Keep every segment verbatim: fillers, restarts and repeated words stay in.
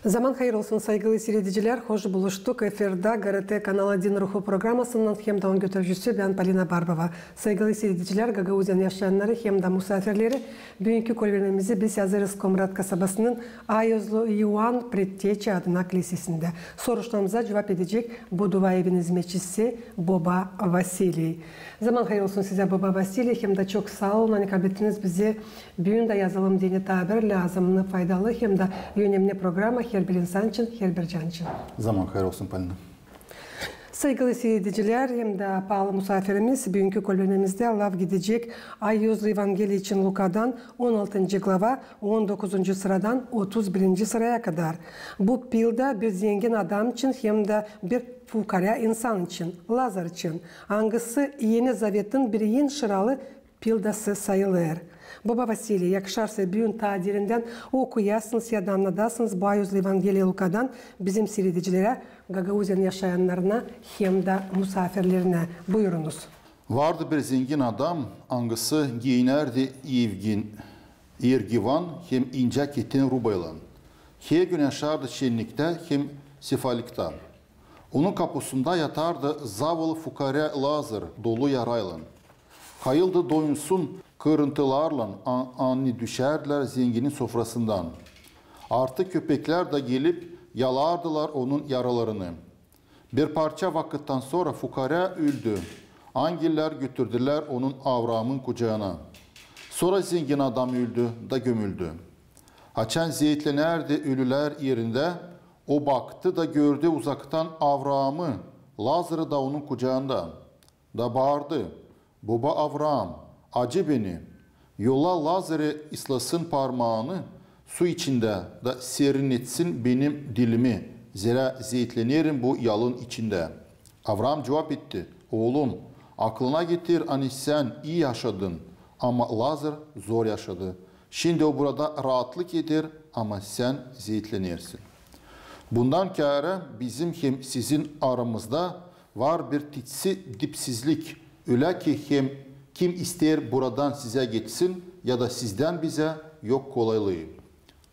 Zaman hayır olsun, saygılı siiredicilär. Hoş buluştuk. Efirdä GRT kanala Din ruhu programasınnan hem dä onun götürücüsü bän, Polina Barbova. Saygılı siiredicilär, Gagauziyanın yaşayannarı hem dä musaafirleri, büünkü kolbermemizi biz hazırız Komrat kasabasının Ayozlu İvan Predteçi adına klisesindä. Soruşlarımıza cuvap edecek bu dua evinin hizmetçisi boba Vasiliy. Zaman hayır olsun sizä, boba Vasiliy, hem dä çok saa olun, ani kablettiniz bizä büün dä yazalım deyni taa bir lääzımnı, faydalı hem dä önemni programa herbir insan için, herbir can için. Zaman hayır olsun, Polina. Saygılı siiredicilär hem dä paalı musaafirimiz, büünkü kolbermemizdä laf gidecek Ayozlu Evangeliya için Lukadan, on altıncı glava, on dokuzuncu sıradan otuz birinci sıraya kadar. Bu pilda bir zengin adam için hem dä bir fukarä insan için, Lazar için, angısı Eni Zavetin bir en şıralı pildası sayılêr. Boba Vasiliy, yakışarsa, büün taa derindän okuyasınız ya da annadasınız bu Ayozlu Evangeliya Lukadan bizim siiredicilerä, Gagauziyanın yaşayannarına hem dä musaafirlerinä. Buyurunuz. Vardı bir zengin adam, angısı giyinärdi evgin, ergivan hem incä keten rubaylan. Her gün yaşardı şenniktä hem sefalikta. Onun kapusunda yatardı zavalı fukarä Lazar, dolu yaraylan. Hayıldı doyunsun kırıntılarlan, a-, ani düşärdilär zenginin sofrasından. Artık köpeklär dä gelip yalardılar onun yaralarını. Bir parça vakıttan sora fukarä öldü. Angellär götürdülär onun Avraamın kucaana. Sora zengin adam öldü da gömüldü. Açan zeetlenärdi ölülär erindä, o baktı da gördü uzaktan Avraamı, Lazarı da onun kucaanda. Da baardı: "Boba Avraam, acı beni, yolla Lazarı ıslasın parmaanı su içindä da serinetsin benim dilimi, zerä zeetlenerim bu yalın içindä." Avraam cuvap etti: "Oolum, aklına getir, ani sän ii yaşadın, ama Lazar zor yaşadı. Şindi o burada raatlık eder, ama sän zeetlenersin. Bundan kääre bizim hem sizin aramızda var bir titsi dipsizlik, ölä ki hem kim isteer buradan sizä geçsin ya da sizdän bizä, yok kolaylıı."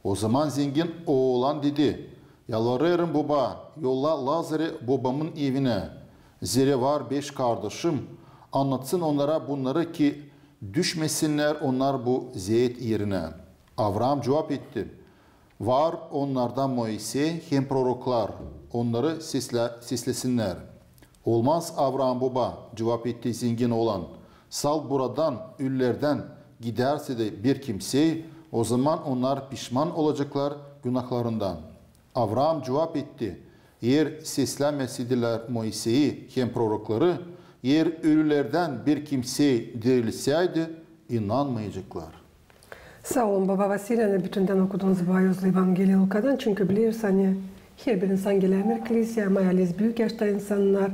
Ozaman zengin oolan dedi: "Yalvarêrım, boba, yolla Lazarı bobamın evinä, zerä var beş kardaşım, annatsın onnara bunnarı, ki düşmesinnär onnar bu zeet erinä." Avraam cuvap etti: "Var onnarda Moisey hem proroklar, onnarı seslä-, seslesinnär." "Olmaz, Avraam boba," cuvap etti zengin oolan, "sal buradan ölülerdän gidärse dä bir kimsey, ozaman onnar pişman olaceklar günahlarından." Avraam cuvap etti: "Eer seslämeseydilär Moiseyi hem prorokları, eer ölülerdän bir kimsey dirilsäydi, inanmayaceklar." Saa olun, boba Vasiliy, ani bütündän okudunuz bu Ayozlu Evangeliya Lukadan, çünkü bilersin, ani herbir insan gelämeer kliseyä, ama yalnız büük yaşta insannar,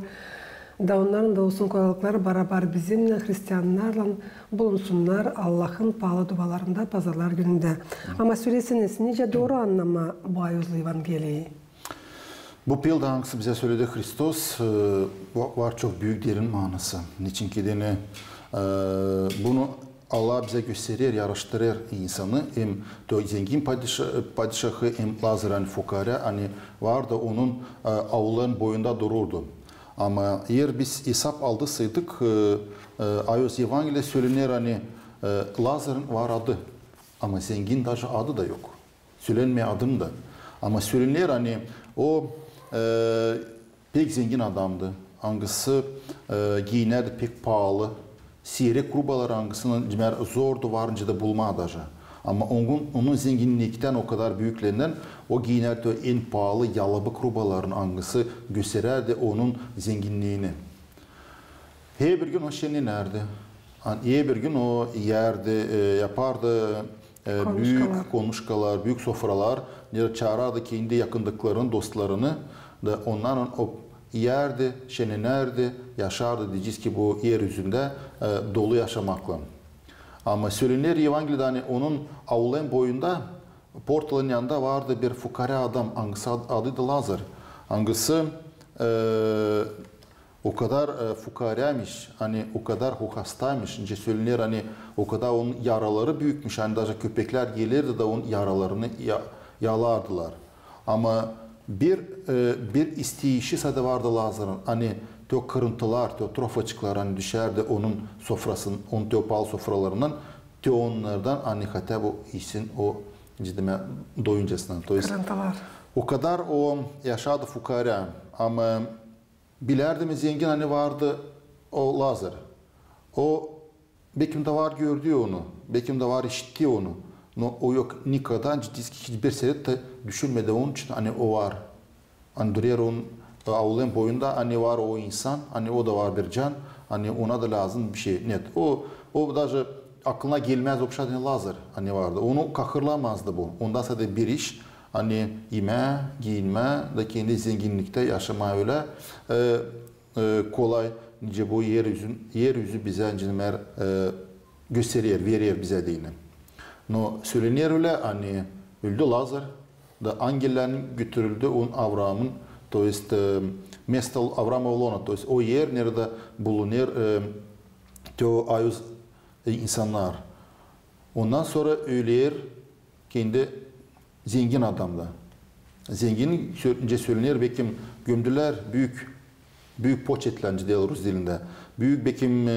da onnarın da olsun kolaylıkları barabar bizimnän, hristiannarlan, bulunsunnar Allahın paalı dualarında pazarlar günündä. Ama söläseniz, nicä dooru annamaa bu Ayozlu Evangeliyayı? Bu pilda, angısı bizä söledi Hristos, e, va-, var çok büük derin maanası. Neçin ki deyni, e, bunu Allah bizä gösterer, yaraştırêr insanı, hem te zengin padişa-, padişahı, hem Lazar, ani fukarä, ani var da onun, e, aulän boyunda dururdu. Ama eer biz esap aldısaydık, e, e, Ayozlu Evangeliyada sölener, ani, e, Lazarın var adı, ama zengin daje adı da yok. Sölenmeer adını da. Ama sölener, ani o, e, pek zengin adamdı, angısı, e, giyinärdi pek paalı, siirek rubaları, angısını, demäk, zordu var nicä dä bulmaa daje. Ama onun, onun zenginniktän, o kadar büüklerindän o giyinärdi en paalı yalabık rubalarını, angısı gösterärdi onun zenginniini. Herbir gün o şenlenärdi. Ani herbir gün o iyärdi, e, yapardı, e, büük konuşkalar, büük sofralar, neredä çaarardı kendi yakındıklarını, dostlarını, da onnarlan o iyärdi, şenlenärdi, yaşardı, deyecez ki, bu er üzündä, e, dolu yaşamaklan. Ama sölener Evangeliyada, ani onun aulän boyunda, portalın yanında vardı bir fukarä adam, angısı ad-, adıydı Lazar. Angısı, e, o kadar, e, fukaräymiş, ani o kadar o hastaymış, nicä sölener, ani o kadar onun yaraları büükmüş, ani daje köpeklär gelerdi da onun yaralarını ya-, yalardılar. Ama bir, e, bir isteyişi sade vardı Lazarın. Ani te o kırıntılar, te o trofaçıklar, ani düşärdi onun sofrasın, onun te o paalı sofralarından, te onnardan, ani hatää bu isin o, ciddi, doyuncasına. То есть, kırıntılar. O kadar o yaşardı fukarä. Ama bilärdimiz zengin, ani vardı o Lazar. O bekim dä var gördü onu, bekim dä var işitti onu. Но o yok nikoda, ciddi, hiçbir seret dä düşünmedi onun için, ani o var. Ani durêr onun, e, aulun boyunda, ani var o insan, ani o da var bir can, ani ona da lääzım bir şey. Нет, o, o даже aklına gelmäz вообще, ani Lazar, ani vardı. Onu kahırlamazdı bu. Onda sade bir iş, ani imää, giinmää da kendi zenginniktä yaşamaa ölä, e, e, kolay, nicä bu er üzü, er üzü bizä, nicä meer, e, gösterer, verer bizä deyni. Но sölener ölä, ani öldü Lazar, da angellän götürüldü on Avraamın, то есть, e, место Авраамова лона, то есть o er, neredä bulunêr, e, te o ayuz, e, insannar. Ondan sora öler kendi zengin adam da. Zengin, sö-, nicä sölener, bekim gömdülär büük, büük poçetlän, nicä deer rus dilindä. Büük bekim, e,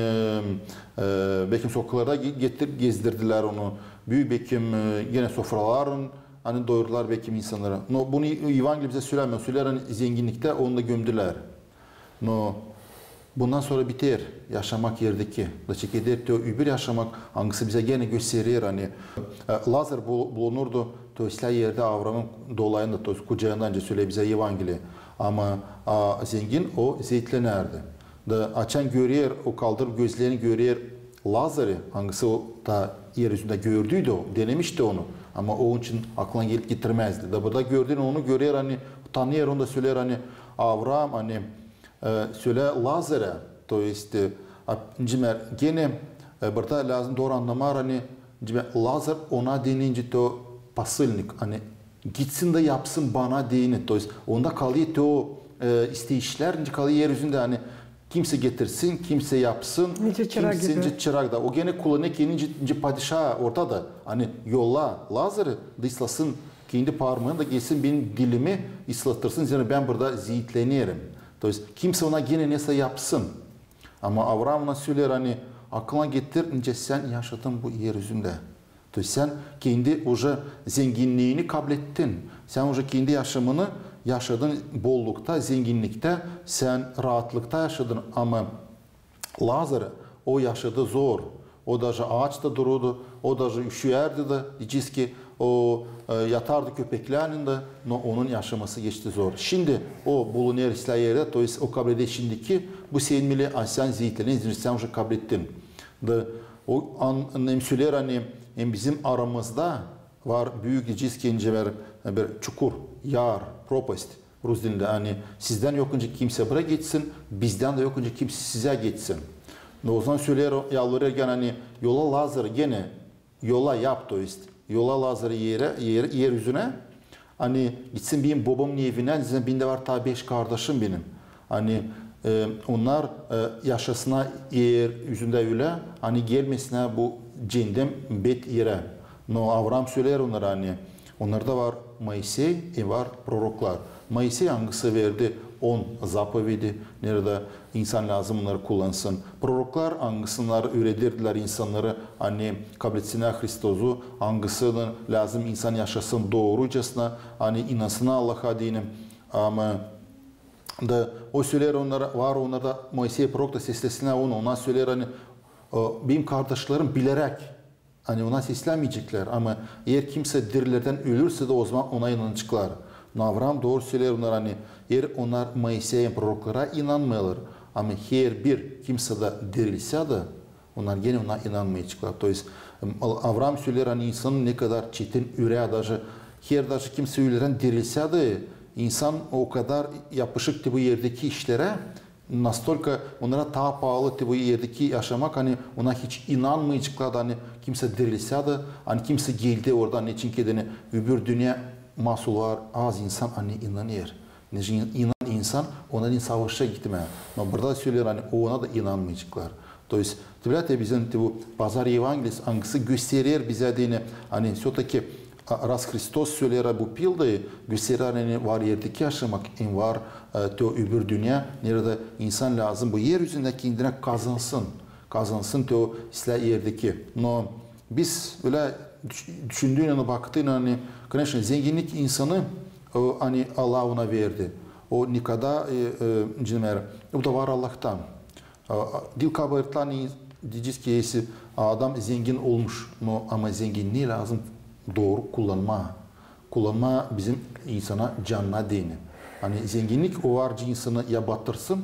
e, bekim sokaklarda ge-, getir-, gezdirdilär onu. Büük bekim, e, genä sofraların, ani doyurdular bekim insannarı. Но bunu Evangeliya bizä sölämeer. Söleer, ani zenginniktä onu da gömdülär. Но bundan sora biter yaşamak erdeki. Da çekeder te o öbür yaşamak, angısı bizä genä gösterer, ani, e, Lazar bul-, bulunurdu, то есть, islää erdä Avraamın dolayında, то есть, kucaanda, nicä söleer bizä Evangeliya. Ama, a, zengin o zeetlänärdi. Da açan görer, o kaldırıp gözlerini, görer Lazarı, angısı o taa er üzündä gördüydü o, denemişti onu. Ama onun için aklına gelip getirmäzdi. Da burada gördüünü onu görer, ani tanıyêr, onu da söleer, ani Avraam, ani, e, söleer Lazarä, то есть, e, a, nicä meer, genä, e, burada lääzım dooru annamaa, ani, nicä meer, Lazar ona deyni, nicä te o посыльный, ani gitsin da yapsın bana deyni. То есть, onda kalêr te o, e, isteyişlär, nicä kalêr er üzündä, ani kimsä getirsin, kimsä yapsın, nicä çırak kimsä, gibi, nicä çırak da. O genä kullanêr kendini, nicä, nicä padişa orada da, ani yolla Lazarı da ıslasın kendi parmaanı da gelsin benim dilimi ıslattırsın, zerä bän burada zeetlenerim. То есть, kimsä ona genä nesä yapsın. Ama Avraam ona söleer, ani aklına getir, nicä sän yaşadın bu er üzündä. То есть, sän kendi уже zenginniini kablettin. Sän уже kendi yaşamını yaşadın bollukta, zenginniktä, sän raatlıkta yaşadın, ama Lazar, o yaşadı zor. O даже aaç da dururdu, o даже üşüärdi da, ficiski, o, e, yatardı köpeklärlän dä, но onun yaşaması geçti zor. Şindi o bulunêr islää erdä, то есть o kableder şindiki bu senin bile, a sän zeetlenärdin, sän уже kablettin. Da o an, hem söleer, ani hem bizim aramızda var büük, ficiski, nicä meer, bir çukur, яр, пропасть. Rus dilindä, ani sizdän yok nicä kimsä bura geçsin, bizdän dä yok nicä kimsä sizä geçsin. Но o zaman söleer, yalvarêr genä, ani yolla Lazarı genä, yolla yap, то есть, yolla Lazarı erä, er, er üzünä, ani gitsin benim bobamın evinä, nicä benim dä var taa beş kardaşım benim. Ani, e, onnar, e, yaşasınnar er üzündä ölä, ani gelmesin bu ceendem bet erä. Но Avraam söleer onnara, ani onnarda var Moisey, e, var proroklar. Moisey, angısı verdi on zapovedi, neredä insan lääzım onnarı kullansın. Proroklar, angısınnar üüredirdilär insannarı, ani kabletsinär Hristosu, angısını lääzım insan yaşasın doorucasına, ani inansın Allaha deyni. Ama da o söleer onnara, var onnarda Moisey prorok da seslesinär onu, ona söleer, ani, e, benim kardaşlarım bileräk, ani ona seslenmeyceklär, ama eer kimsä dirilerdän ölürsä dä, o zaman ona inanaceklar. Но Avraam dooru söleer onnara, ani eer onnar Moiseyin proroklara inanmêêrlar, ama herbir kimsä dä dirilsä dä, onnar genä ona inanmayaceklar. То есть, em, Avraam söleer, ani insanın ne kadar çetin ürää, даже, heer, даже kimsä ölüdän dirilsä dä, insan o kadar yapışık te bu erdeki işlerä, настолько onnara taa paalı te bu erdeki yaşamak, ani ona hiç inanmayaceklar da, ani kimsä dirilsä dä, ani kimsä geldi oradan, neçin ki deyni öbür dünnä masullar, az insan, ani inanêr. Neçin inan insan, ona deyni savaşa gitmää. Но burada söleer, ani ona da inanmayaceklar. То есть, te bilä, te bizim te bu Pazar Evangelisi, angısı gösterer bizä deyni, ani всё-таки A, raz Hristos söleer bu pildayı, gösterer, ani var erdeki yaşamak, hem var, e, te o öbür dünnä, neredä insan lääzım bu er üzerindä kendinä kazansın, kazansın te o islää erdeki. No biz ölä düş-, düşündüünä, baktıynan, ani, koneçno, zenginnik insanı, o, ani Allah ona verdi. O nikada, e, e, cimer, bu da var Allahtan. A, a, diil kabartlan, deyecez ki, eslä adam zengin olmuş, no, ama zenginnii lääzım dooru kullanmaa. Kullanmaa bizim insana canına deyni. Ani zenginnik o var nicä insanı ya batırsın,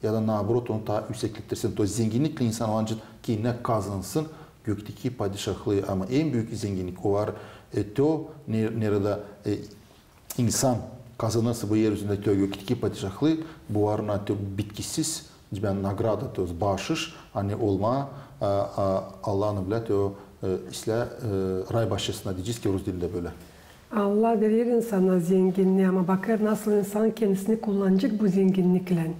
ya da, naaborot, onu taa üüseklettirsin. То есть zenginnikle insan o ancak kendinä kazansın gökteki padişahlıı. Ama en büük zenginnik o var, e, te o, ne-, neredä, e, insan kazanêr bu er üzerindä te o gökteki padişahlıı, bu var ona te o bitkisiz, bän nagrada, то есть baaşış, ani olmaa, a, a, Allahın bilä te o, e, islää, e, ray başçasına, deyecez ki, rus dilindä bölä. Allah verer insana zenginnii, ama bakêr, nasıl insan kendisini kullanacek bu zenginniklän.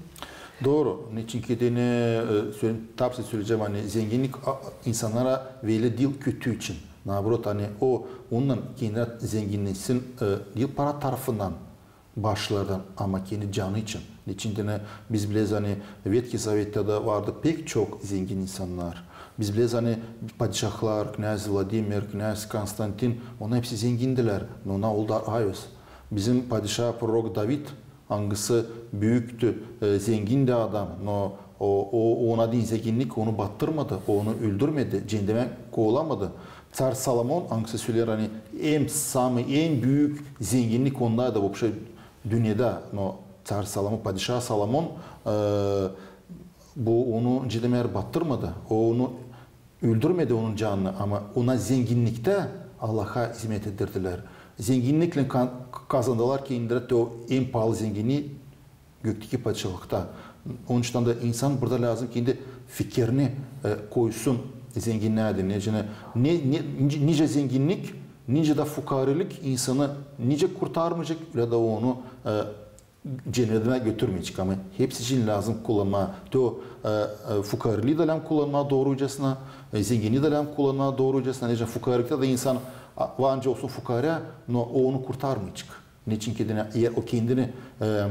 Dooru. Neçin ki deyni, e, sö-, tabii söleyecäm, ani zenginnik, a, insannara verilä diil kötü için. Naaborot, ani o, onunnan kendini zenginnesin, e, diil para tarafından, baaşçılardan, ama kendi canı için. Neçin deyni biz bileriz, ani Vetkii Zavettä dä vardı pek çok zengin insannar. Biz bileriz, ani padişahlar, knâz Vladimir, knâz Konstantin, onnar hepsi zengindilär, no ona oldu ayoz. Bizim padişah prorok David, angısı büüktü, e, zengindi adam, no o, o, ona deyni zenginnik onu battırmadı, onu öldürmedi, cendeme kovalamadı. Car Salomon, angısı söleer, ani en samıy, en büük zenginnik ondaydı вообще dünnedä, no car Salomon, padişah Salomon, e, bu onu, nicä deer, battırmadı, o onu öldürmedi, onun canını, ama ona zenginniktä Allaha izmet ettirdilär. Zenginnikle ka-, kazandılar kendileri te o en paalı zenginnii gökteki padişahlıkta. Onuştan da insan burada lääzım kendi fikirini, e, koysun zenginnää deyni. Ne, ne, nicä, nicä zenginnik, nicä dä fukaarilik insanı nicä kurtarmayacek, ölä dä onu, e, cennetemä götürmeyecek, ama hepsi için lääzım kullanmaa. Te o, e, e, fukaariliyi da lääzım kullanmaa doorucasına, e, zenginniyi da lääzım kullanmaa doorucasına. Neçin fukaariliktä dä insan, a, vancı olsun fukaarä, no o onu kurtarmayacek. Neçin ki deyni, eer o kendini, e,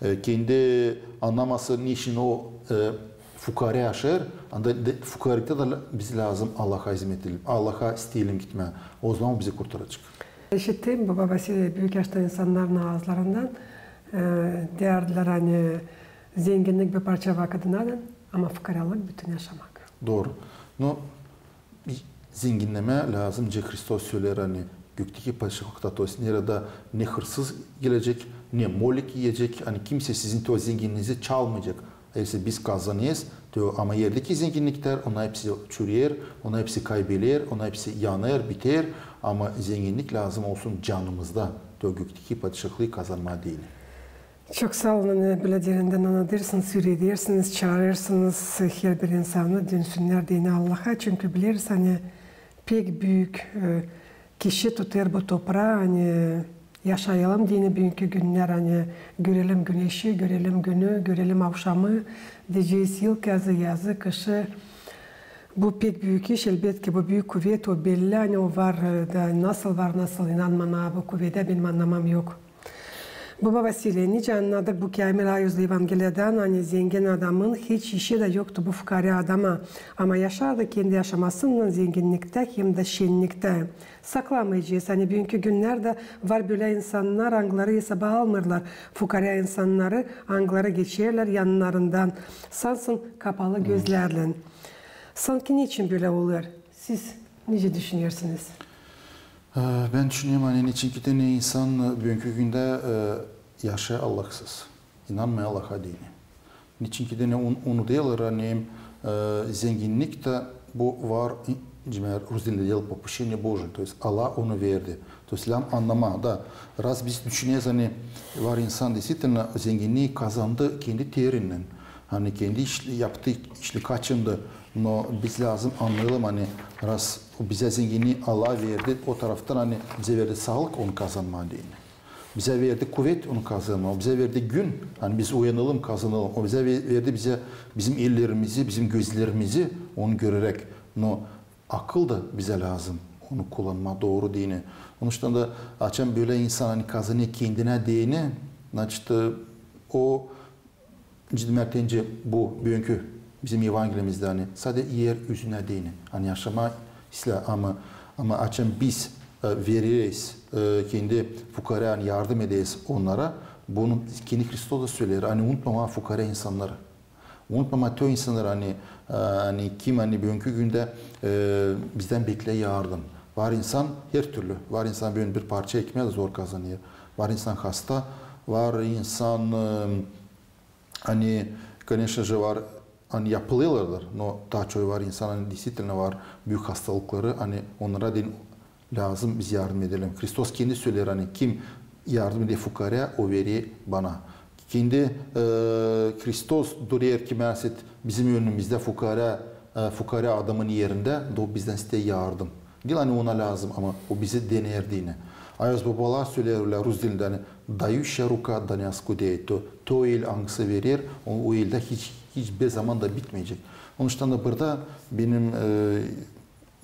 e, kendi annamasa, neçin o, e, fukaarä yaşêêr, anda de, fukaariliktä dä lä-, biz lääzım Allaha izmet edelim, Allaha isteyelim gitmää. Ozaman o bizi kurtaracek. Eşittim, baba Vasiliy, büük yaşta insannarın aazlarından, e, deerdilär, ani zenginnik bir parça vakıdınadın, ama fukaarlık bütün yaşamak. Dooru. No, zenginnemää lääzım, nicä Hristos söleer, ani gökteki padişahlıkta, то есть neredä ne hırsız gelecek, ne molik iyecek, ani kimsey sizin te o zenginniinizi çalmayacek. Eer biz kazanêrız, te o, ama erdeki zenginniklär, onnar hepsi çüreer, onnar hepsi kaybeler, onnar hepsi yanêr, biter, ama zenginnik lääzım olsun canımızda, te o gökteki padişahlıı kazanmaa deyni. Çok saa olun, ani bölä derindän annadêrsınız, üüredärsiniz, çaarêrsınız herbir insanı dönsünnär deyni Allaha, çünkü bileriz, ani pek büük, e, kişi tutêr bu topraa, ani yaşayalım deyni büünkü günnär, ani görelim güneşi, görelim günü, görelim avşamı, deyecez, yıl kazı, yazı, kışı. Bu pek büük iş, elbetki, bu büük kuvet, o belli, ani o var, e, da nasıl var, nasıl inanmaa bu kuvedä, benim annamam yok. Baba Vasiliy, nicä annadık bu käämil ayuzlu Evangeliyadan, ani zengin adamın hiç işi dä yoktu bu fukaarä adama, ama yaşardı kendi yaşamasınnan zenginniktä hem dä şenniktä. Saklamayacez, ani büünkü günnerdä var bölä insannar, angıları esaba almêêrlar fukaarä insannarı, angıları geçerlär yannarından, sansın kapalı gözlärlän. Sanki neçin bölä olêr? Siz nicä düşünersiniz? E, bän düşünerim, ani neçin ki deyni insan büünkü gündä, e, yaşêêr Allahsız, inanmêêr Allaha deyni. Neçin ki deyni un-, unudêrlar, ani, e, zenginnik tä bu var, i-, cimer, rus dilindä deerlär попущение Божие, то есть Allah onu verdi. То есть lääzım annamaa da, raz biz düşüneriz, ani var insan действительно zenginnii kazandı kendi terinnän, ani kendi işli, yaptı işli, kaçındı, no biz lääzım annayalım, ani raz bizä zenginnii Allah verdi, o taraftan, ani bizä verdi saalık onu kazanmaa deyni. Bizä verdi kuvet onu kazanmaa, bizä verdi gün, ani biz uyanalım, kazanalım. O bizä ve-, verdi bizä bizim ellerimizi, bizim gözlerimizi onu göreräk. No akıl da bizä lääzım. onu kullanmaa dooru deyni. Onuştan da açan bölä insan, ani kazanêr kendinä deyni, значит, e, o, nicä deerlär, bu büünkü bizim Evangeliyamızda, ani sade iyer üzünä deyni, ani yaşamaa islää, ama, ama açan biz, e, vereriz, e, kendi fukarä, ani yardım ederiz onnara, bunu kendi Hristos da söleer, ani unutmamaa fukarä insannarı. Unutmamaa te o insannar, ani, e, ani kim, ani büünkü gündä, e, bizdän bekleer yardım. Var insan hertürlü. Var insan büün bir parça ekmeä zor kazanêr. Var insan hasta. Var insan, e, ani, конечно же, var, ani yapılêrlar, no taa çoyu var insan, ani действительно var büük hastalıkları, ani onnara deyni lääzım biz yardım edelim. Hristos kendi söleer, ani kim yardım eder fukarä, o verer bana. Kendi, e, Hristos durêr kimär säät bizim önümüzdä fukarä, e, fukarä adamın erindä, da o bizdän isteer yardım. Diil, ani ona lääzım, ama o bizi deneer deyni. Ayaz bobalar söleer ölä rus dilindä, ani дающая рука до дня скудеет. То, то el, angısı verer, o, o el dä hiç, hiç bir zaman da bitmeyecek. Onuştan da burada benim, e,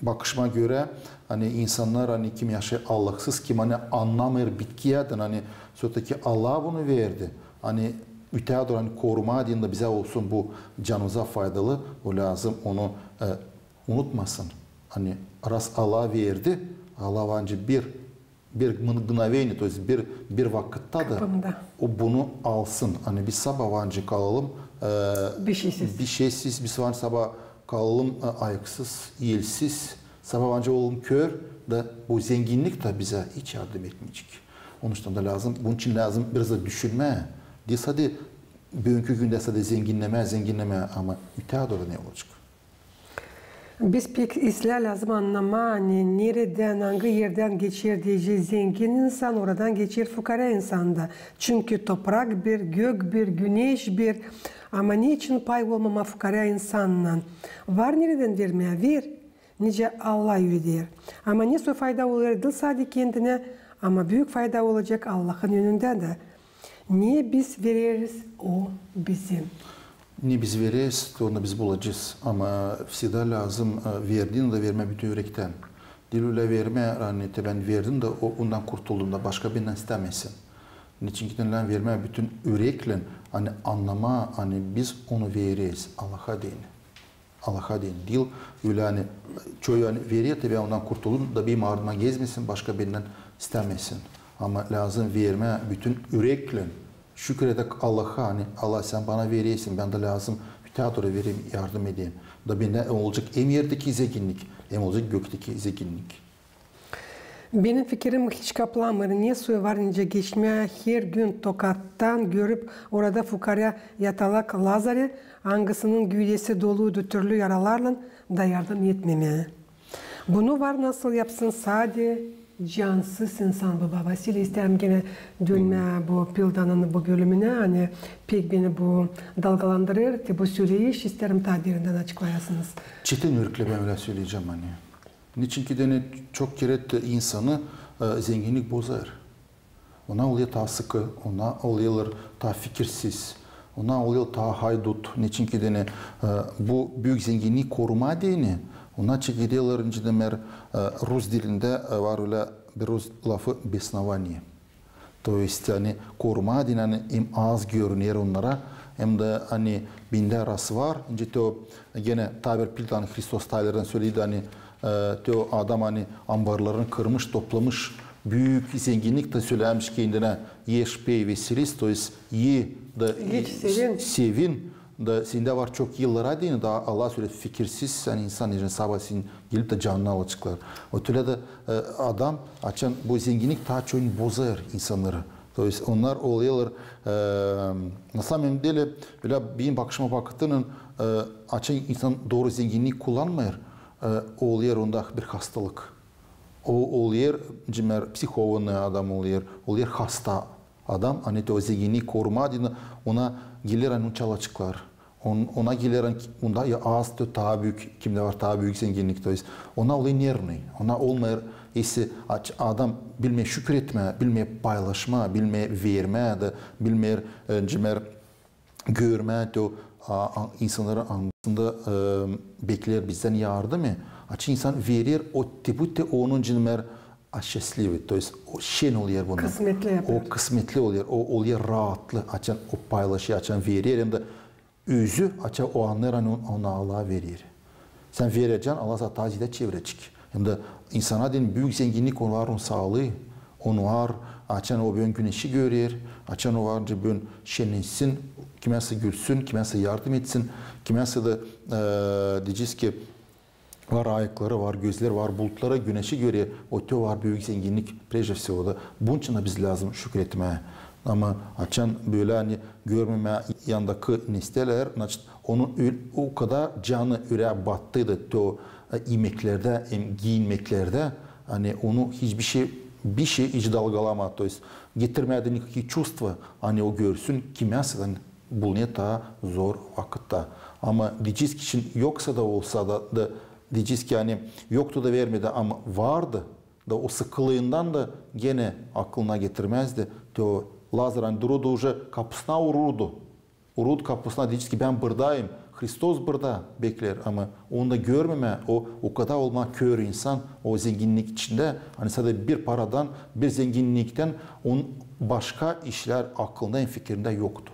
bakışıma görä, ani insannar, ani kim yaşêêr Allahsız, kim, ani annamêêr bitkiyädän, ani всё-таки Allah bunu verdi. Ani ötää dooru, ani korumaa deyni da bizä olsun bu canımıza faydalı, o lääzım onu, e, unutmasın. Ani раз Allah verdi, Allah var ancak bir, bir мгновение, то есть bir, bir vakıtta da o bunu alsın. Ani biz sabaa var ancak kalalım, e, bişeysiz. Bişeysiz, biz var ancak sabaa kalalım, e, ayaksız, elsiz. Sabaa var ancak olalım kör, da bu zenginnik dä bizä hiç yardım etmeyecek. Onuştan da lääzım, bunun için lääzım biraz da düşünmää. Diil sade büünkü gündä sade zenginnemää, zenginnemää, ama ötää dooru ne olacek? Biz pek islää lääzım annamaa, ani neredän, angı erdän geçer deyni zengin insan, oradan geçer fukarä insan da. Çünkü toprak bir, gök bir, güneş bir. Ama neçin pay olmamaa fukarä insannan? Var neredän vermää, ver. Nicä Allah üüreder. Ama ne soy fayda olêr diil sade kendinä, ama büük fayda olacek Allahın önündä dä. Ne biz vereriz, o bizim. Ne biz vereriz, то onu biz bulacez. Ama всегда lääzım, e, verdiin da vermää bütün ürektän. Diil ölä vermää, ani te bän verdim da o, ondan kurtuldum da başka bendän istämesin. Neçin ki deyni lääzım vermää bütün üreklän, ani annamaa, ani biz onu vereriz Allaha deyni. Allaha deyni. Diil ölä, ani çoyu, ani verer, te bän ondan kurtuldum da benim ardıma gezmesin, başka bendän istämesin. Ama lääzım vermää bütün üreklän, şükür edäk Allaha, ani Allah, sän bana vereersin, bän dä lääzım ötää dooru vereyim, yardım edeyim. Da bendä olacek hem erdeki zenginnik, hem olacek gökteki zenginnik. Benim fikirim hiç kaplamêêr, ne soy var nicä geçmää her gün Tokattan, görüp orada fukarä yatalak Lazarı, angısının güüdesi doluydu türlü yaralarlan, da yardım etmemää. Bunu var nasıl yapsın sade cansız insan, baba Vasiliy. İsteerim genä dönmää bu Pildanın bu bölümünä, ani pek beni bu dalgalandırêr, te bu söleyiş, isteerim taa derindän açıklayasınız. Çetin ürekle bän ölä söleyecäm, ani. Neçin ki deyni çok kerä te insanı, e, zenginnik bozêr. Ona olêr taa sıkı, ona olêrlar taa fikirsiz, ona olêr taa haydut. Neçin ki deyni, e, bu büük zenginnik korumaa deyni, ona çekederlär, nicä deerlär, e, rus dilindä, e, var ölä bir rus lafı беснование. То есть, ani korumaa deyni, ani hem az görüner onnara, hem dä, ani bendä раз var, nicä te o, genä taa bir Pildanın Hristos taa ilerän söledi, ani, e, te o adam, ani ambarların kırmış, toplamış büük zenginnik da sölämiş kendinä: ешь, пей, веселись, то есть, e da, e, sevin. Sevin. Da sendä var çok yıllara deyni, da Allah söledi, fikirsizsän insan, nicä sabaa senin gelip dä canını alaceklar. Ötülä dä, e, adam, açan bu zenginnik taa çoyun bozêr insannarı. То есть onnar olêrlar, e, на самом деле, ölä benim bakışıma bakıp, e, açan insan dooru zenginnik kullanmêêr, e, olêr onda bir hastalık. O, olêr, nicä deerlär, психованный adam olêr, olêr hasta adam, ani te o zenginnik korumaa deyni, ona geler, ani onu çalaceklar. On-, ona geler, ani onda ya az, то taa büük, kimdä var taa büük zenginnik, то есть ona olêr nervnıy, ona olmêêr, если aç-, adam bilmeer şükür etmää, bilmeer paylaşmaa, bilmeer vermää da bilmeer, e, nicä deerlär, görmää, то a, a, insannarın angısında e, bekleer bizdän yardımı, açan insan verer, o te bu te onun için mer asşestlivi, то есть o şen olêr buna. Kısmetli yapêr. O kısmetli olêr, o olêr raatlı, açan o paylaşêr, açan verer, hem dä özü, açan o annêêr, ani on-, onu Allah verer. Sän verecän, Allah sana taa ziyadä çevirecek. Hem dä insana deyni büük zenginnik, o var onun saalıı, o var, açan o bün güneşi görer, açan o var, bün şenlensin, kimäsä gülsün, kimäsä yardım etsin, kimäsä dä, e, deyecez ki, var ayakları, var gözleri, var bulutları, güneşi görer, o te var büük zenginnik, прежде всего da. Bunun için dä biz lääzım şükretmää. Ama açan bölä, ani görmemää yandakı nesneleri, значит, onun ül-, o kadar canı ürää battıydı te o, e, imeklerdä, hem giinmeklerdä, ani onu hiç bir şey, bir şey hiç dalgalamadı. То есть getirmädi никакие чувства, ani o görsün, kimäsä dä bulunêr taa zor vakıtta. Ama deyecez ki, şindi yoksa da olsa da, da deyecez ki, ani yoktu da vermedi, ama vardı da, o sıkılıından da genä akılına getirmäzdi. Te o Lazar, ani dururdu, уже kapusuna ururdu. Ururdu kapusuna, deyecez ki, bän buradayım, Hristos burada bekleer, ama onu da görmemää, o, o kadar olmaa kör insan, o zenginnik içindä, ani sade bir paradan, bir zenginniktän onun başka işlär akılında hem fikirindä yoktu.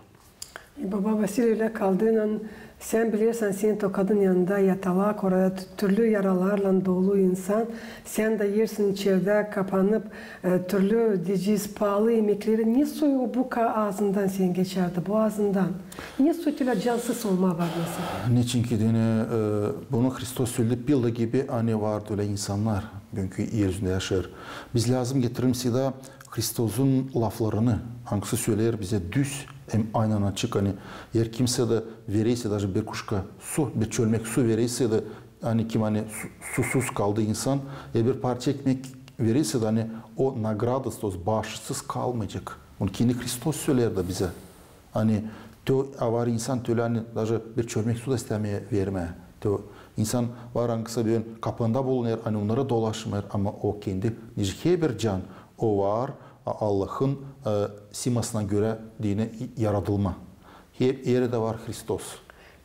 E, baba Vasiliy, ölä kaldıynan, sän bilersin, sän te o kadın yanında yatalak, orada t-, türlü yaralarlan dolu insan, sän dä ersin içerdä kapanıp, e, türlü, deyecez, paalı imekleri. Ne soy o bu ka-, aazından sän geçärdi, bu aazından? Ne soy te ölä cansız olmaa var nasıl? Neçinki deyni, e, bunu Hristos söledi, pil da gibi, ani var ölä insannar, büünkü er üzündä yaşêêr. Biz lääzım getirelim всегда Hristosun laflarını, angısı söleer bizä düz, hem aynan açık, ani eer kimsä dä vereysä, даже bir kruşka su, bir çölmek su vereysä dä, ani kim, ani su-, susuz kaldı insan, ya bir parça ekmek vereysä dä, ani o nagrada, то есть baaşçısız kalmayacek. Bunu kendi Hristos söleer dä bizä. Ani te o var insan te ölä, ani даже bir çölmek su da istämeer vermää. Te o insan var, angısı bün kapanda bulunêr, ani onnara dolaşmêêr, ama o kendi, nicä herbir can, o var, a-, Allahın, e, simasına görä deyni yaradılma. Her, hererdä var Hristos.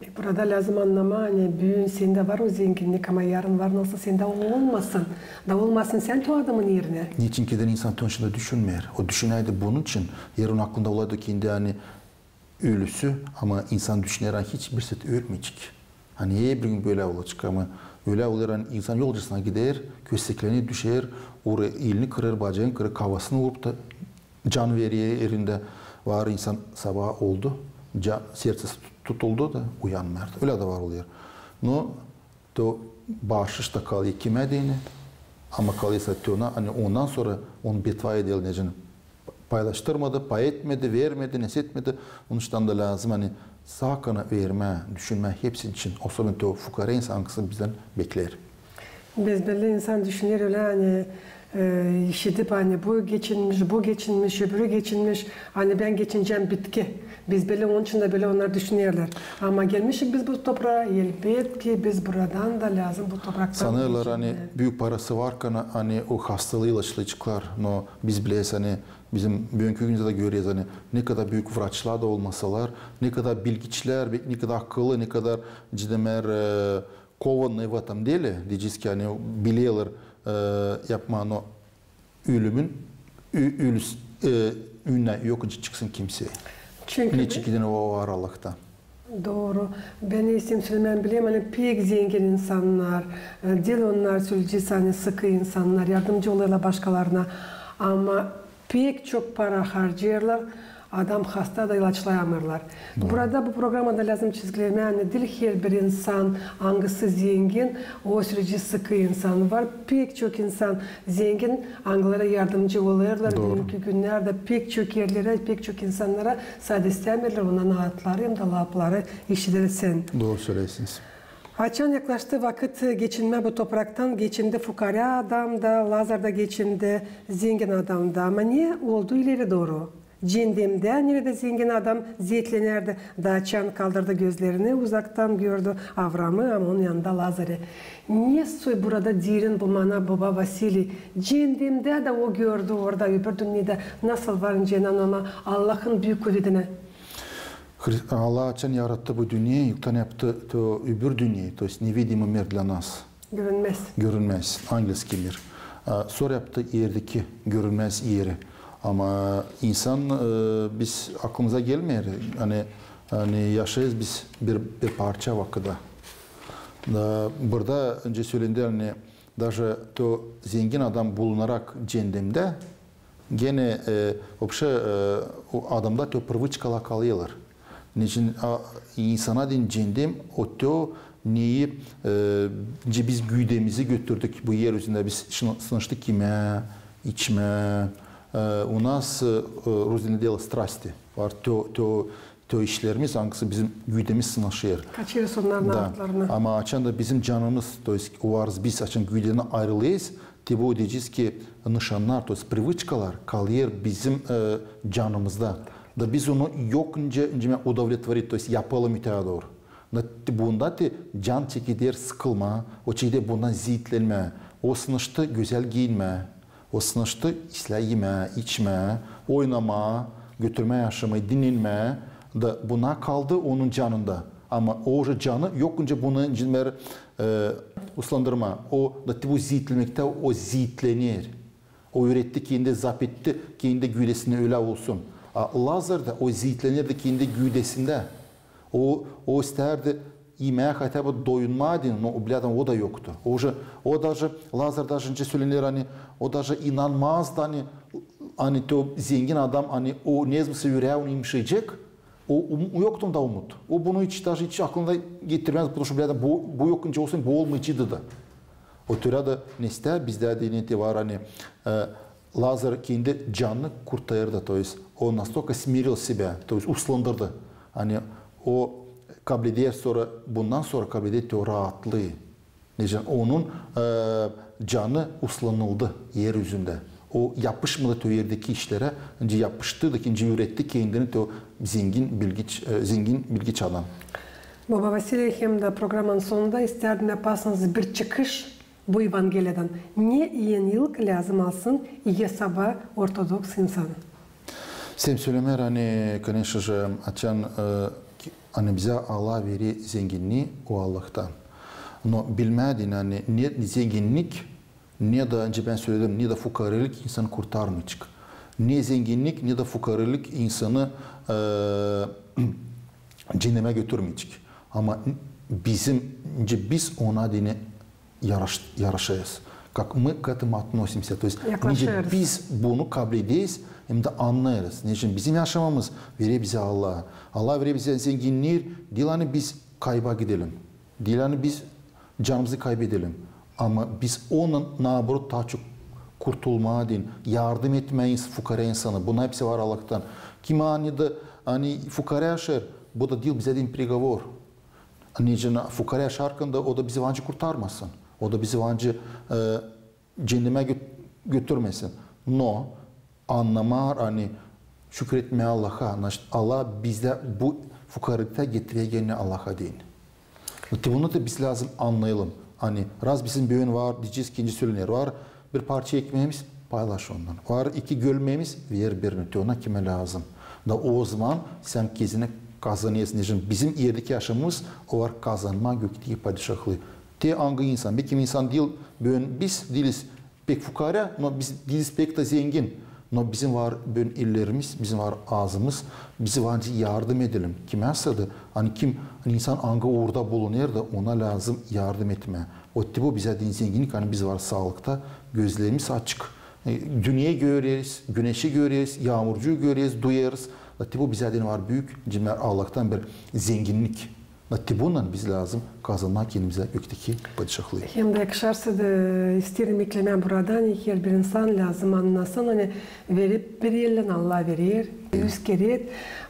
E, burada lääzım annamaa, ani büün sendä var o zenginnik, ama yarın var nasıl sendä o olmasın. Da olmasın sän te o adamın erinä. Neçinki deyni insan te onun için dä düşünmeer. O düşünäydi bunun için, eer onun aklında olaydı kendi, ani ölüsü, ama insan düşüner, ani hiç birisä ölmeyecek. Ani herbir gün bölä olacek, ama ölä olêr, ani insan yolcasına gider, kösteklenir, düşer, uurêêr, elini kırêr, bacagını kırêr, kafasını urup da can verer erindä. Var insan sabaa oldu, ca-, сердце tutuldu da uyanmêêr. Ölä dä var olêr. Но te o baaşış da kalêr kimä deyni, ama kalêr sa te ona, ani ondan sora onu betva ederlär, nicä paylaştırmadı, pay etmedi, vermedi, nesetmedi. Onun için dä lääzım, ani sakın vermää, düşünmää hepsinin için, особенно te o fukarä insan, angısı bizdän bekleer. Biz bölä insan düşüner ölä, ani, e, işidip, ani bu geçinmiş, bu geçinmiş, öbürü geçinmiş, ani bän geçinecäm bitki. Biz bölä, onun için dä bölä onnar düşünerlär. Ama gelmişik biz bu topraa, elbetki biz buradan da lääzım bu topraktan geçinmää. Sanêrlar, ani büük parası varkan, ani o hastalıı ilaçlayaceklar. No biz bileyiz, ani bizim büünkü gündä dä göreriz, ani ne kadar büük vraçlar da olmasalar, ne kadar bilgiçlär, ne kadar akıllı, ne kadar ciddi, e, kovanı в этом деле, deyecez ki, ani bilerlär, e, yapmaa, no ölümün, ö-, ölüs-, e, ünnä yok çıksın kimsey. Çünkü neçinki deyni o var Allahta. Dooru. Bän isteerim sölemää, bän bilerim, ani pek zengin insannar, e, diil onnar söleyecez, ani sıkı insannar, yardımcı olêrlar başkalarına. Ama pek çok para harcêêrlar, adam hasta da ilaçlayamêêrlar. Dooru. Burada bu programada lääzım çizgilemää, ani diil herbir insan, angısı zengin, o söleyecez sıkı insan. Var pek çok insan zengin, angıları yardımcı olêrlar. Dooru. Büünkü günnerdä pek çok erlerä, pek çok insannara sade istämeerlär, onların adları hem dä lapları işidilsin. Dooru söleersiniz. Açan yaklaştı vakıt geçinmää bu topraktan, geçindi fukarä adam da, Lazar da geçindi, zengin adam da. Ama ne oldu ileri dooru? Ceendemdä, neredä zengin adam zeetlenärdi, da açan kaldırdı gözlerini, uzaktan gördü Avramı, ama onun yanında Lazarı. Ne soy burada derin bu mana, baba Vasiliy? Ceendemdä dä o gördü orada, öbür dünnedä nasıl var nicä inanmaa Allahın büük kuvedinä? Hri-, Allah açan yarattı bu dünneyi, ilktän yaptı то, öbür dünneyi, то есть невидимый мир для нас. Görünmez. Görünmez, ангельский мир. A, sora yaptı erdeki görünmez eri. Ama insan, e, biz aklımıza gelmeer, ani, ani yaşêêrız biz bir, bir parça vakıda. Da burada öncä sölendi, ani даже то zengin adam bulunarak cennemdä, genä, e, вообще, e, o adamda то привычкаlar kalêrlar. Neçin, a, insana deyni cennem o то, neyi, e, nicä biz güüdemizi götürdük bu er üzündä, biz şın-, sınıştık imää, içmää, e, у нас, e, русский дилä страсти var, то, то то işlerimiz, angısı bizim güüdemiz sınışêr. Kaçêrız onnarın altlarına. Ama açan da bizim canımız, то есть varız biz, açan güüdenin ayırılêrız, te bu deyecez ki nışannar, то есть привычкаlar kalêr bizim, e, canımızda. Da biz onu yok nicä, nicä удовлетворить, то есть yapalım öteyä dooru. Da te bunda te can çekeder sıkılmaa, o çekeder bundan ziitlenmää, o sınıştı gözäl giinmää. O sınıştı islää imää, içmää, oynamaa, götürmää yaşamayı, dinnenmää. Da buna kaldı onun canında. Ama o уже canı yok nicä bunu, nicä, e, uslandırmaa. O da te bu ziitlemektä o ziitlener. O üüretti kendä, zapt etti kendä güüdesini ölä olsun. A Lazar da o ziitlener dä kendä güüdesindä. O, o istärdi imää, хотя бы doyunmaa deyni, но, блядь, o da yoktu. O же, o даже, Lazar даже nicä sölener, ani, o даже inanmazdı, ani, ani то zengin adam, ani o nezmasa ürää onu yımışayacek, o, um, yoktu onda umut. O bunu hiç, даже hiç aklına getirmäz, потому что, блядь, bu, bu yok nicä olsun, bu olmayaceydı da. O türä dä nestää bizdä deyni te var, ani, e, Lazar kendi canını kurtardı, то есть он настолько смирил себя, то есть uslandırdı. Ani o kableder sora, bundan sora kableder te o raatlıı. Neçin onun, e, canı uslanıldı er üzündä. O yapışmadı te o erdeki işlerä, nicä yapıştı da, nicä üüretti kendini te o zengin bilgiç, e, zengin bilgiç adam. Baba Vasiliy, hem dä programanın sonunda istärdim yapasınız bir çıkış bu Evangeliyadan. Ne enilik lääzım alsın ii saba ortodoks insan? Sän sölemää, ani, конечно же, açan, e, ki, ani bizä Allah verer zenginnii, o Allahtan. No bilmää deyni, ani ne zenginnik, ne dä, nicä bän söledim, ne dä fukarelik insanı kurtarmayacek. Ne zenginnik, ne dä fukarelik insanı, e, cennemä götürmeyecek. Ama bizim, nicä biz ona deyni yaraş-, yaraşêrız. Как мы к этому относимся, то есть nicä biz bunu kablederiz hem dä annêêrız. Neçin bizim yaşamamız verer bizä Allah. Allah verer bizä zenginner, diil ani biz kayba gidelim. Diil ani biz canımızı kaybedelim. Ama biz ondan, наоборот, taa çok kurtulmaa deyni, yardım etmää ins-, fukarä insana. Bunnar hepsi var Allahtan. Kim ani dä, ani fukarä yaşêêr, bu da diil bizä deyni приговор. Neçin fukarä yaşarkan da o da bizi vancı kurtarmasın. O da bizi vancı, e, cennemä gö-, götürmesin. No annamaa, ani şükretmää Allaha, значит, Allah bizdä bu fukareliktä getirä genä Allaha deyni. Te bunu da biz lääzım annayalım. Ani раз bizim büün var, deyecez, nicä sölener, var bir parça ekmeemiz, paylaş ondan. Var iki gölmeemiz, ver birini te ona, kimä lääzım. Da ozaman sän kezinä kazanêrsın. Neçin bizim erdeki yaşamamız, o var kazanmaa gökteki padişahlıı. Te angı insan, bekim insan diil, büün biz diiliz pek fukarä, no biz diiliz pek dä zengin. No bizim var büün ellerimiz, bizim var aazımız, biz vancı yardım edelim. Kimäsä dä, ani kim, ani insan angı uurda bulunêr da, ona lääzım yardım etmää. O te bu bizä deyni zenginnik, ani biz var saalıkta, gözlerimiz açık. E, dünneyi göreriz, güneşi göreriz, yaamurcuyu göreriz, duyêrız. Da te bu bizä deyni var büük, nicä Allahtan bir zenginnik. Da te bununnan biz lääzım kazanmaa kendimizä gökteki padişahlıı. Hem dä, ekşersi dä, isteerim eklemää burada, ani herbir insan lääzım annasın, ani verip bir elän Allah verer, üz kerä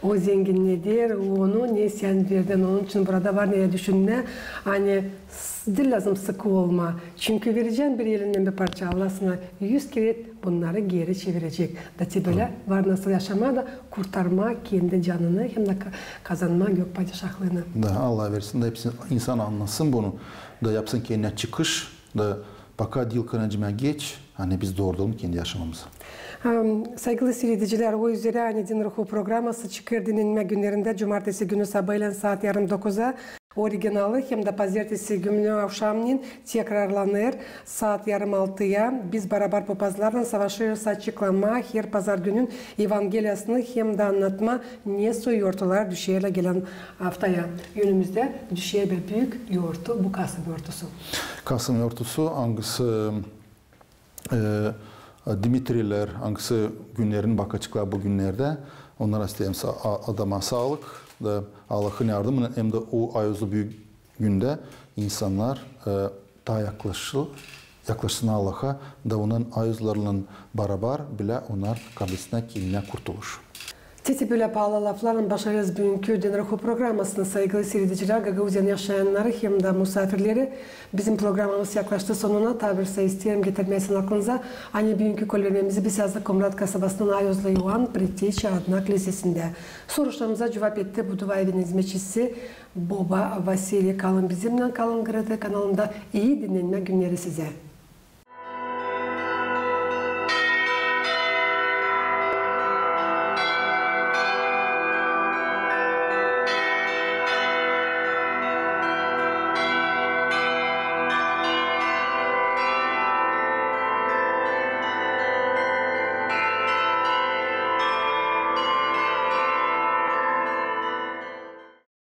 o zenginneder onu, ne sän verdin. Onun için burada var ne düşünmää, ani s-, diil lääzım sıkı olmaa. Çünkü verecän bir elän bir parça, Allah sana üz kerä bunnarı geeri çevirecek. Da te bölä var nasıl yaşamaa da kurtarmaa kendi canını hem dä ka-, kazanmaa gök padişahlıını. Da Allah versin da hepsi insan annasın bunu, da yapsın kendinä çıkış, da Пока diil kına cimä geç, ani biz doorduralım kendi yaşamamızı. Saygılı siiredicilär, o üzerä ani Din Ruhu programması çıkêr dinnenmä günnerindä cumartesi günü sabaylan saat yarım dokuza originalı hem dä pazertesi günü avşamnen tekrarlanêr saat yarım altıya. Biz barabar papaznarlan savaşêrız açıklamaa her pazargünün evangeliyasını hem dä annatmaa, ne soy yortular düşerlär gelän aftaya. Önümüzdä düşer bir büük yortu, bu Kasım yortusu. Kasım yortusu, angısı e, Dimitriylär, angısı günnerini bakaceklar bu günnerdä. Onnara isteerim sa- a- adama saalık da Allahın yardımınnan hem dä o ayozlu büük gündä insannar e, taa yaklaşsın, yaklaşsın Allaha da onun ayozlarınnan barabar bilä onnar kablesinä kendinä kurtuluş. Te bölä paalı laflarlan başarêrız büünkü Din Ruhu programmasını. Saygılı siiredicilär, Gagauziyanın yaşayannarı hem dä musaafirleri, bizim programmamız yaklaştı sonuna. Taa bir şey isteerim getirmää sizin aklınıza, ani büünkü kolvermemizi biz yazdık Komrat kasabasının ayozlu Ioan Preteçi adına klizesindä. Soruşlarımıza cuvap etti bu duva evinin hizmetçisi Boba Vasiliy. Kalın bizimnän, kalın GRT kanalında. İi dinnenmä günneri sizä.